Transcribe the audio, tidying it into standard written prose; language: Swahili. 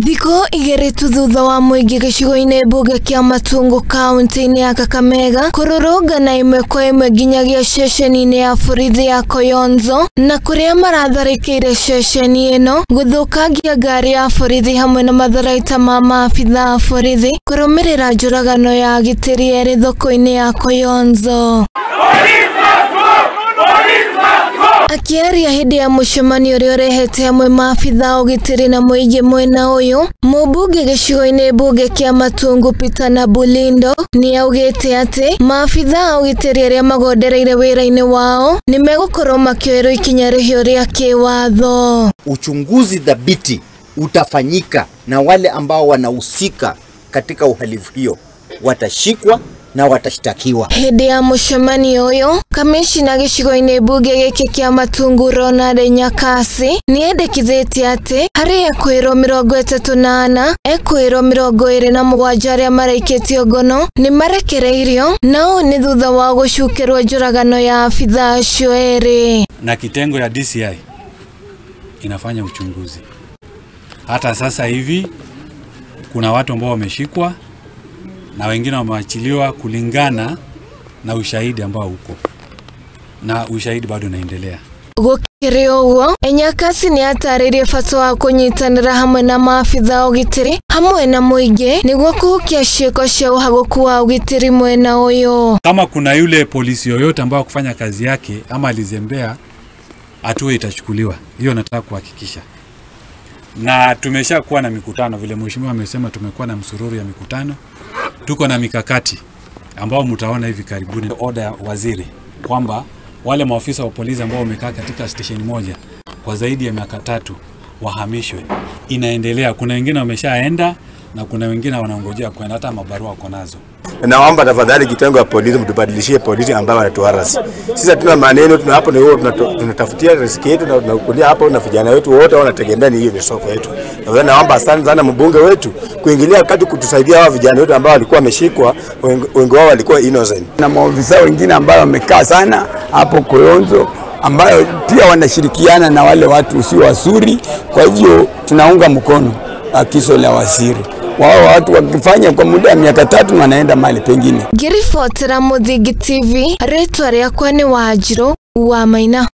Thikũ igĩrĩ tu thutha wa mũingĩ gĩcigo-inĩ mbunge kĩa Matungu kaunti-inĩ ya Kakamega kũrũrũngana ĩmwe kwa ĩmwe nginyagia ceceni-inĩ ya borithi ya Koyonzo na kũrĩa maratharĩkĩire ceceni ĩno gũthũkangia ngari ya borithi hamwe na matharaita ma maabitha a borithi kũrũmĩrĩra njũragano ya agitĩri erĩ thoko-inĩ ya Koyonzo. Akiaria hĩndĩ ya mũcemanio ũrĩa ũrehete amwe maabitha ũgitĩri na mũingĩ mwena ũyũ, mũmbunge gĩcigo-inĩ mbunge kĩa Matungu Peter na Bulindo nĩ augĩte atĩ maabitha a ũgitĩri arĩa magondereire wĩra-inĩ wao nĩ megũkorwo makĩoerwo ikinya rĩhiũ rĩa kĩwatho. Uchunguzi thabiti utafanyika na wale ambao wanahusika katika uhalifu hiyo watashikwa na watashtakiwa. Hĩndĩ ya mũcemanio ũyũ, kamishina gĩcigo-inĩ mbunge gĩkĩ kĩa Matungu Ronald Nyakasi nĩ endekithĩtie atĩ harĩ ekwĩrwo 34 ekwĩrwo 27 arĩa maraikĩtio ngono nĩ marekereirio, na ũũ nĩ thutha wa gũcukĩrwo njũragano ya abitha acio erĩ. Na kitengo ya DCI inafanya uchunguzi. Hata sasa hivi kuna watu ambao wameshikwa na wengine wameachiliwa kulingana na ushahidi ambao uko, na ushahidi bado unaendelea. Gũkĩrĩ ũguo, Nyakasi nĩ atarĩirie bata wa kũnyitanĩra hamwe na maabitha ũgitĩri hamwe na mũingĩ nĩguo kũhukia ciĩko cia ũhagũku wa ũgitĩri mwena ũyũ. Kama kuna yule polisi yoyote ambao kufanya kazi yake ama alizembea, hatua itachukuliwa. Hiyo nataka kuhakikisha. Na tumeshakuwa na mikutano, vile mheshimiwa amesema, tumekuwa na msururu ya mikutano. Tuko na mikakati ambao mtaona hivi karibuni, oda ya waziri kwamba wale maafisa wa polisi ambao wamekaa katika station moja kwa zaidi ya miaka 3 wahamishwe. Inaendelea, kuna wengine wameshaenda na kuna wengine wanaongojea kwenda, hata mabarua wako nazo. Naomba tafadhali kitengo ya polisi mtubadilishie polisi ambao wanatuharasi. Sisi hatuna maneno, tuna hapo ni tunatafutia riziki yetu na tunakulia hapo na vijana wetu wote wanategemea ni hiyo ni soko yetu. Na naomba sana sana mbunge wetu kuingilia kati kutusaidia hawa vijana wetu ambao walikuwa wameshikwa, wengi wao walikuwa innocent. Na maofisa wengine ambao wamekaa sana hapo Koyonzo ambao pia wanashirikiana na wale watu sio wazuri, kwa hivyo tunaunga mkono agizo la waziri. Wao watu wakifanya kwa muda wa miaka 3 wanaenda mahali pengine. Ngĩribotera Mũthingi TV, rĩtwa rĩakwa nĩ Wanjirũ wa Maina.